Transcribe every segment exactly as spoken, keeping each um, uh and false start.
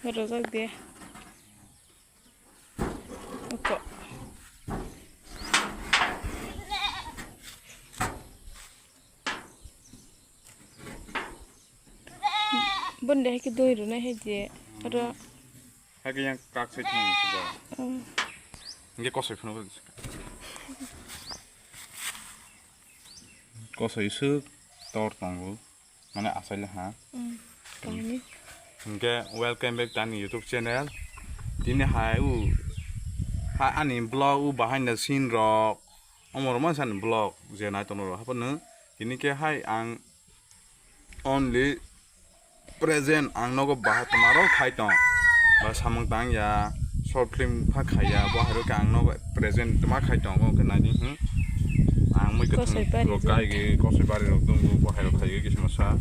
Rojak de. Uko. Bon de hai ke doi rwnai hai je. Aro. Hai ke yang kak sai thung ba. Hmm. Hingke kosoi phano. Kosoi swk tor tongo. Mane asai le ha. Hmm. Tongni. Hingke welcome back to ani YouTube channel. Tini hai u ha ani vlog u behind the scene rok. Omo rok man san vlog je nai tono rok hapono. Tini ke hai ang only present ang nogo baha toma rok khai tong. Ba samung tang ya, short film pha khai ya, bo hai rok ang nogo present toma khai tong. Oke nai di hmm. Ang mui kosoi pari rok kai ge, kosoi pari rok dong bo hai rok khai ge kisa masa.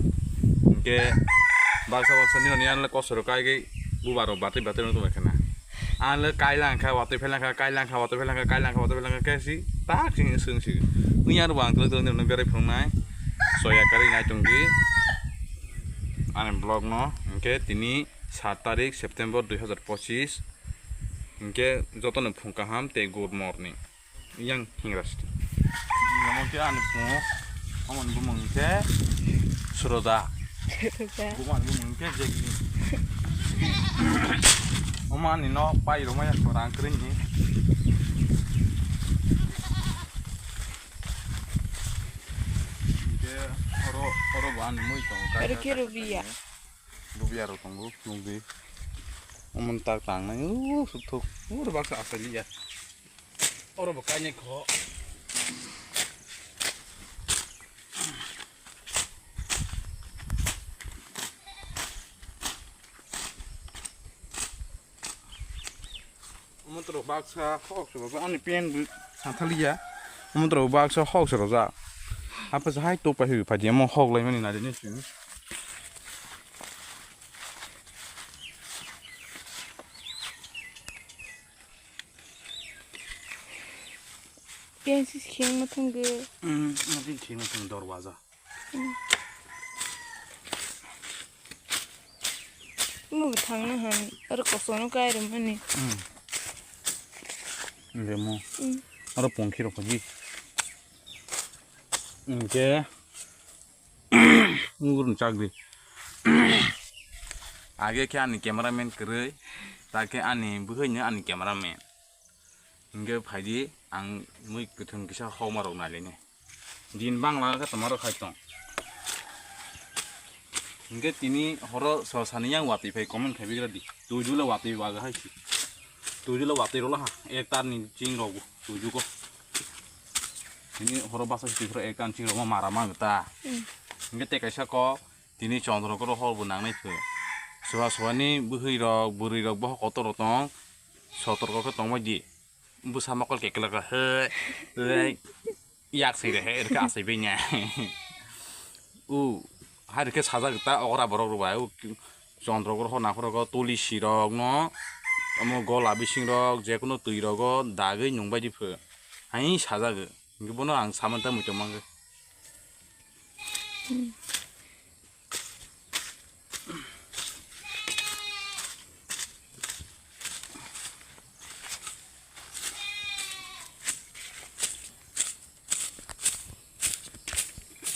Hingke baksa baksa ni ani an le kosoi rok kai ge bubar rok batwi batwi rok tong khe na. Ang le kai lang kha, watwi phai lang kha, kai lang kha, watwi phai lang kha, kai lang kha, watwi phai lang kha, khe si tak sing sung si. Ui ang rok ang tong tong berai phung nai. Soya kari nai tong di. Ani vlog no, hingke tini sat tarik September dui hazar pochis. Hingke joto no phung kaham tei good morning. Yang hingra siti. Omo khe ani pungo, omo ni bumung khe Suroda. Suroda. Bumung, bumung khe Jegni. Omo ani no pai rwmaya khorang kwrwini. Hingke oro, oro bo ani mui tongo, kaisa kaisa. Oro khe rubiya. Rubiya rok tongo, nukdi. Omo ni tak tangnai, o, suthuk, oro baksa asai liya. Oro bo kainwi kho. Omo toro baksa hok se rojak, ani pen bo sathaliya. Omo toro baksa hok se rojak. Apa se hai tok pai phai di, omo hok lai mani nai di ni sini. Pensi khengma thangwi. Hmm, ma tin khengma thang dorwaja. Hmm. Mo thangna han, aro kosono kai rwmani. Hmm. Lemo. Hmm. Aro pongkhi rok phaji. Hingke. Ungurung chakdi. Age khe ani cameraman kwrwi, ta khe ani bwkhwino ani cameraman. Hingke phaidi ang mui kwthwng kisa hokma rok nailaini. Din bangla khe toma rok khai tong. Hingke tini horo so sani yang watwi phai comment khai bigra di. Tuju le watwi waga hai si. Tuju le watwi rola ha. Ek tar ni ching rok tuju ko. Ini horo basa si phro ek tar ni ching rok ma mara ma ta. Hmm. Hingke te kaisa ko tini chondro ko hor bo nangnai phu. Soha soha ni bwhwi rok bwrwi rok boha kotor rok tong. Sotor ko khe tongma di. Bwsa mokol kekla ka he. He. Yak swi re he, rwkhe aswi bini. U, hai rwkhe sajak ta okra borok rw bai, u, chondro goro hor naphoro go tulisi rok no, omo gola bising rok, jekuno twi rogo dagwi nung bai di pho. Hai sajak, hwnkhe bono ang samani ta muitu mangkhe.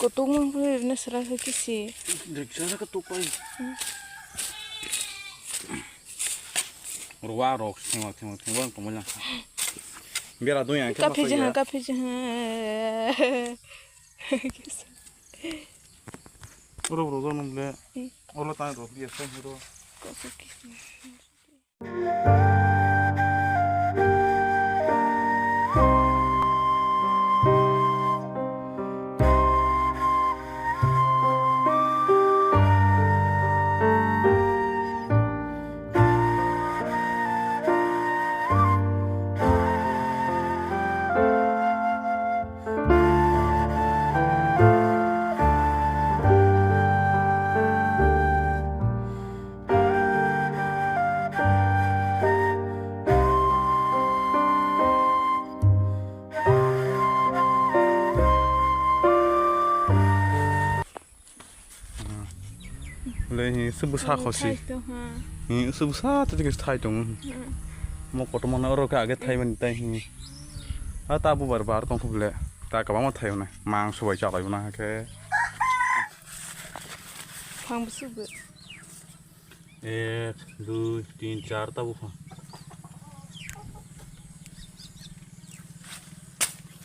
Kutung mangkuk rina sera kisi. Riksa ka tupai. Ruwa rok sengwak sengwak sengwak tongmani. Bera doi ang khe kapi jaha, kapi jaha. Oro bro, jono ble. Hmm. Olo tang rok, biya song hiro. Kosok kisi. Lehi se bwsa khosi. Khai to ha. Hmm, se bwsa tei khe thai tongo. Hmm. Mo kotorma no oro khe age thai mani tai, hmm. A ta bubar bar tong khe bole. Ta kwbangma thai mani. Mangso bai chalai mani khe. Phang bwswk bo. Ek, dui, tin, char ta buphang.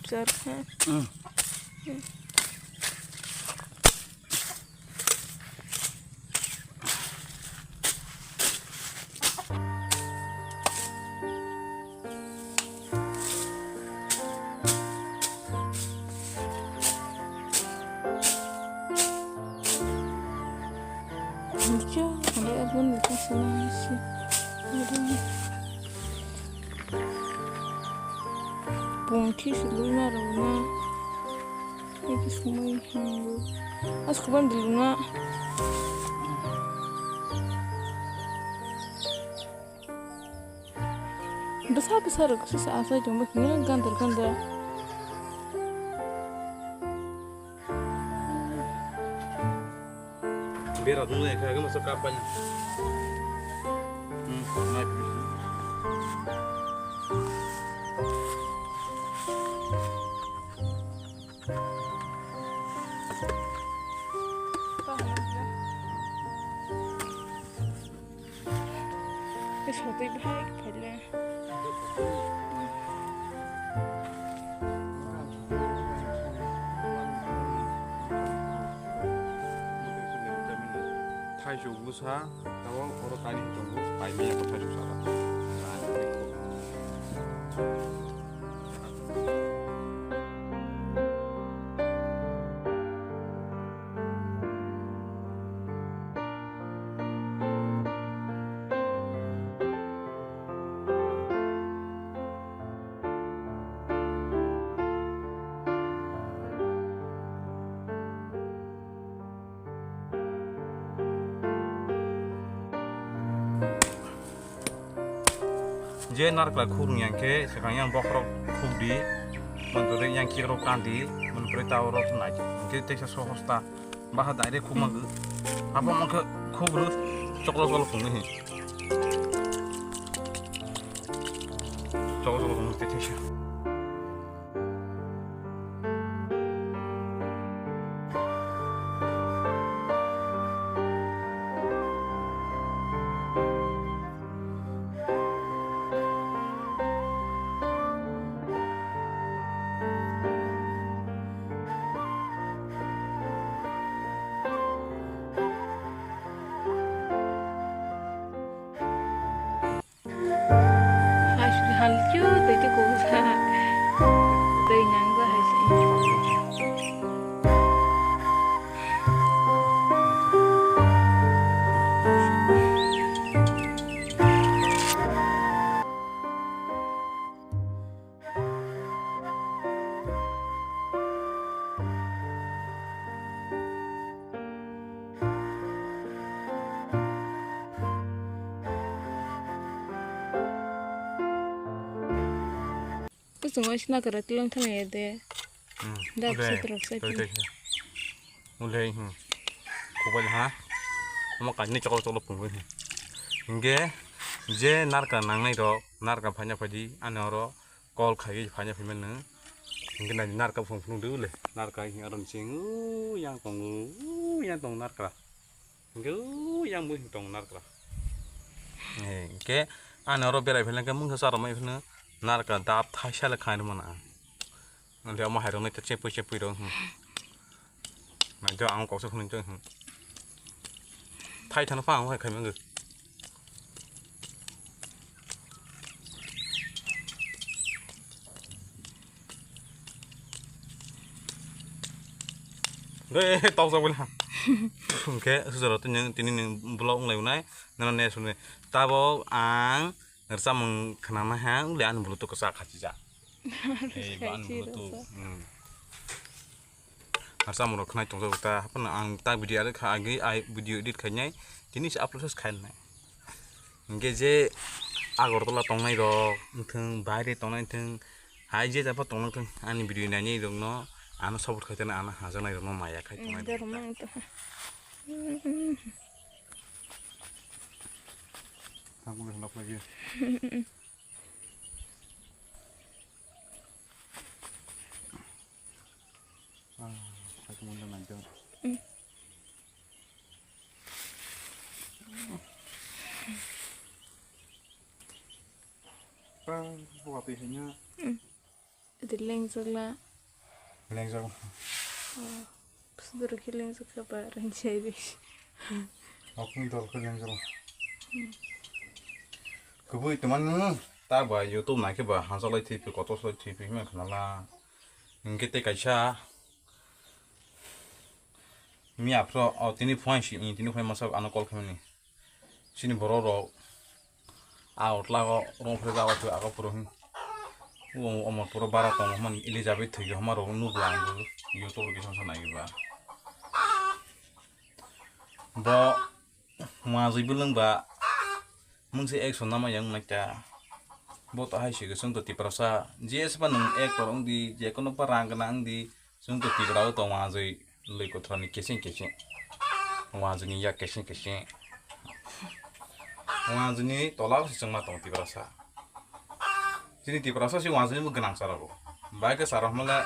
Char kha. Hmm. Pungthi si luna rwna. Iki sumui hangu. As kuban diluna. Bwsa bwsa rok se sa asai tongma khe gandar gandar. Bera dungna ekha gama so kap banya. Hmm, nai. Sotwi bahai khe phaile. Thaisuk bwsa, tabok oro kainwi tongo, kainwi abo thaisuk sara. Je narkla khurung yang khe swkang yang bokhorok khuk di, manjuri yang kikrok tan di, manpore ta orok nai, hwnkhe teisa sohos ta, baha direct khuk mangwk, abo mangkhe khuk rw, choklo choklo phungwi hi, choklo choklo phungwi teisa. Hai suri hal kyo tei tei kok sa. Tei nang ba hai se. Kuchung bai sina kwrwi twilang thangya de. Hmm, da ule, bwsa twrwk sai twi twi. Ule, hmm. Kubai ha. Omo kainwi chokol chokol phungwi, hmm. Hingke je narka nangnai rok, narka phaina phaidi, ani oro call khai phaina phaimano. Hingke nai narka phung phung de ule. Narka hing aron sing, u yang tong, u yang tong narka. Hingke u yang bo hing tong narka. Eh, hingke ani oro berai phela hingke mungsa charomai phano narka dap thaisa le khai rwmana. Ang le omo hai rok nai ta chepui chepui rok, hmm. Nai jo ang kok se phunui jo, hmm. Thai thano pha ang hai khai mangoi. Dei, tau sa bula. Hingke sujaro tini, tini ni vlog wng lai nai. Nana ne suni. Tabo ang rwchapmung khna nai ha, wng le ani bluetooth kwchak khachi ja. Ei, ba ani bluetooth. Hmm. Rwchapmung rok khnai tongjago ta, haphano ang ta video edit kha, agi ai video edit khainai, tini se upload se khainai. Hingke je Agartala tongnai rok wngthung, baire tongnai wngthung, hai je jabo tongna wngthung, ani video nainai rokno ano support khai tongna, ano hajaknai rokno maya khai tongnai rok. Dormo wngtong. Tangkung lok lagi. Ah, satu munda nanti. Pang, buka pihanya. Adi lengjak la. Lengjak. Oh, suduru khe lengjak kha ba rang chai di. Okni dol khe lengjak la. Kubui teman ta ba YouTube nai khe ba hansa lai thwi phi kotor lai thwi phi hima khna la. Hingke te kaisa miya phro o tini phone si tini phone masa ano call khamani. Chini borok rok a otla o rong phre jaga tu aga puro hin. O omor puro bara tong man Elizabeth thwi homa rok nuk la ang YouTube location sa nai ba. Bo ma jui bulung ba mungsi action nama yang nai ta. Bo to hai se sung to Tiprasa G S ba nung actor ong di je kono pa rang gana ang di sung to Tipra o to ma jui. Lwi kothorani keseng keseng. Wanjwini yak keseng keseng. Wanjwini tola o se chwngma tongo Tiprasa. Chini Tiprasa se wanjwini bo gwnang chara bo. Bai khe chara hwnle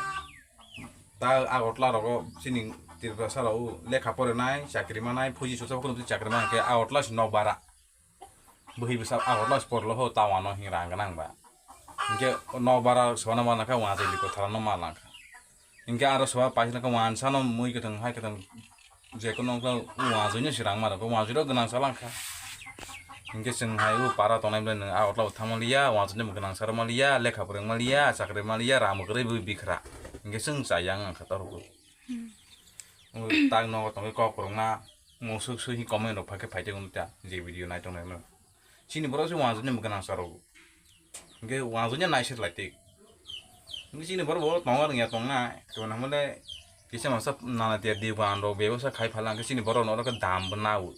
ta Agartala rogo chini Tiprasa rok lekha porinai, chakri manai, phuji susa kheno chakri manai khe Agartala se nok bara. Bwhi bwsa Agartala se porlo ho tawano hingra ang gwnang ba. Hinkhe nok bara sono ma nangkha wanjwi liko tharano ma langkha. Hinkhe aro soba paisano khe wansano mui kwthwng hai kwthwng jekono wngkha wanjwino se rang ma rwkha wanjwirok gwnang sa langkha. Hinkhe chwng hai o para tongnai bwlai nwng Agartala bo thangma liya wanjwino bo gwnang sa rwma liya lekha phwrwngma liya chakri ma liya rang bo kwrwi bwrwi bikhra. Hinkhe chwng chaya wngkha torbo. Tak nogo tongwi kok kwrwngma. Musuk sui hi comment rok phai khe phai tei wngta je video nai tongnai no. Chini borok se wanjwk ni mwkhang nang sarok. Hwnkhe wanjwk ni nai se lai tik. Hwnkhe chini borok bo tongo rwngya tongna. Tongna hwnle kisa masa nana tiya di ban rok bebosa khai phala hwnkhe chini borok no oro khe dam bo nao.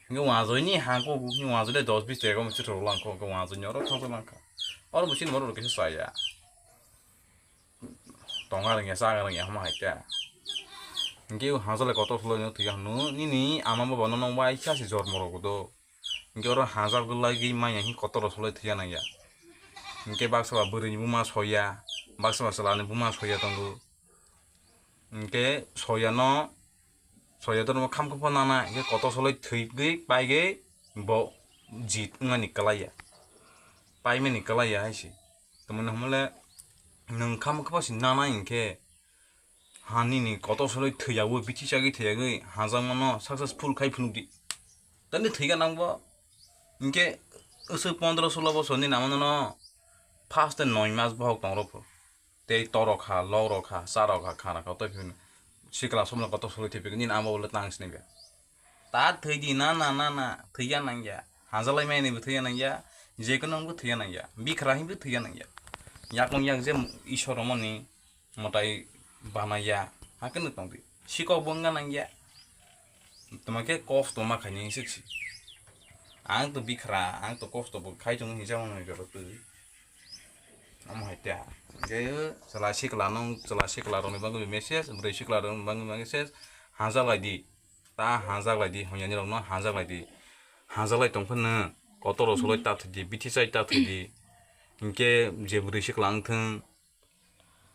Hwnkhe wanjwk ni hangko ni wanjwk le dos bis taka mo chuthok langkho hwnkhe wanjwk ni oro thok langkha. Oro bo chini borok rok kisa chaya. Tonga rwngya chaga rwngya hwnma hai khe. Hwnkhe o hajale kotor khwlai no thwiya hwno nini ama baba no nokbai kha se jormo rwgo do. Hwnkhe oro hajak gwlai gwi manya hwn kotor rw solai thwiya nangya. Hwnkhe baksa ba bwrwi ni buma soya, baksa ba chwla ni buma soya tongo. Hwnkhe soya no soya dormo khamkha pho nana hwnkhe kotor solai thwigwi paigwi bo jit wngmani kwlaiya. Paimani kwlaiya hai se. Tamoni hwnmale nwng khamkha pho se nana hinkhe ha nini kotor solai thwiyawi bithi chagwi thwiyagwi hajakmano successful khai phunukdi. Tani thwiga nangbo hinkhe aswk pondro solo bosor nini amano no first noi mas bohok tongrokho. Tei torok kha, lok rok kha, cha rok kha, khana kha, tei phano sikla somno kotor soloi thepik nini amo bole tang sini be. Ta thwi di na na na na thwiya nangya. Hajalai mai ni bo thwiya nangya. Je kono bo thwiya nangya. Bikhra hin bo thwiya nangya. Yakung yak je Ishwar romoni motai banaya. Hakeno tongdi. Sikok bo wngna nangya. Tuma khe kosto ma khaini siksi. Ang to bikhra, ang to kosto bo khai tongo hinsa mano jora twi. Omo hai ta. Hwnkhe chwla sikla no, chwla sikla rokni bagwi message, bwrwi sikla rokni bagwi message, hajak lai di. Ta hajak lai di, hwnyanirokno hajak lai di. Hajak lai tong phano kotor rok soloi ta thwi di, bithi chai ta thwi di. Hinkhe je bwrwi sikla wng thung,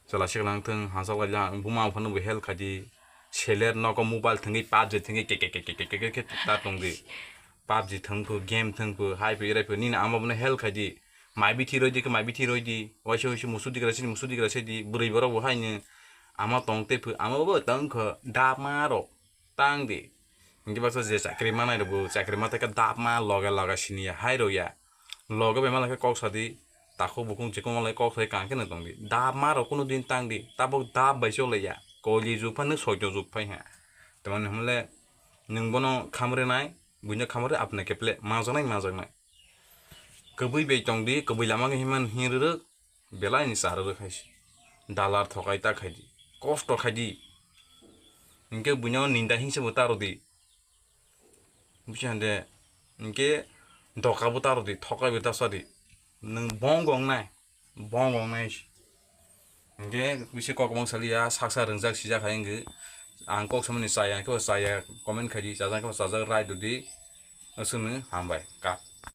chwla sikla wng thung, hajak lai di, buma phano bo help khai di. Seler nogo mobile thwngwi PUBG thwngwi ke ke ke ta tong di. PUBG thwng phu, game thwng phu, hai phu, irai phu, nini ama bono help khai di. Mai bithi roi di khe mai bithi roi di. Waisa waisa musu digra sidi musu digra sidi. Bwrwi borok bo haino ama tong te phu, ama bo tong kho dap ma rok tang di. Hinkhe baksa je chakri manai rok bo chakri ma tei khe dap ma loge loge sini ya hai rok ya. Loge bai ma lai khe kok sa di. Takhuk bukhuk je komo lai kok sai kang khe no tong di. Dap ma rok kuno din tang di. Tabuk dap bai se olai ya. Koli jug phano soito jug phai ha. Tamoni hwnle nwng bono khamre nai. Buino khamari apna keple majaknai majaknai. Kwbwi bai tongdi, kwbwi lama khe himan hinrwrwk, belai ni charwrwk hai se. Dalar thokai ta khaidi, kosto khaidi. Hinkhe buino ninda hingse bo ta rwdi. Busi hande, hinkhe doka bo ta rwdi, thokai bo ta sadi. Nwng bong gongnai. Bong gongnai. Hinkhe bisi kok mong saliya, saksa rwngjak sijak hai wngkhe. Ang kok samani chaya, khe bo chaya comment khaidi, chajak khe bo chajak, rai dudi. Aswkno hambai, kap.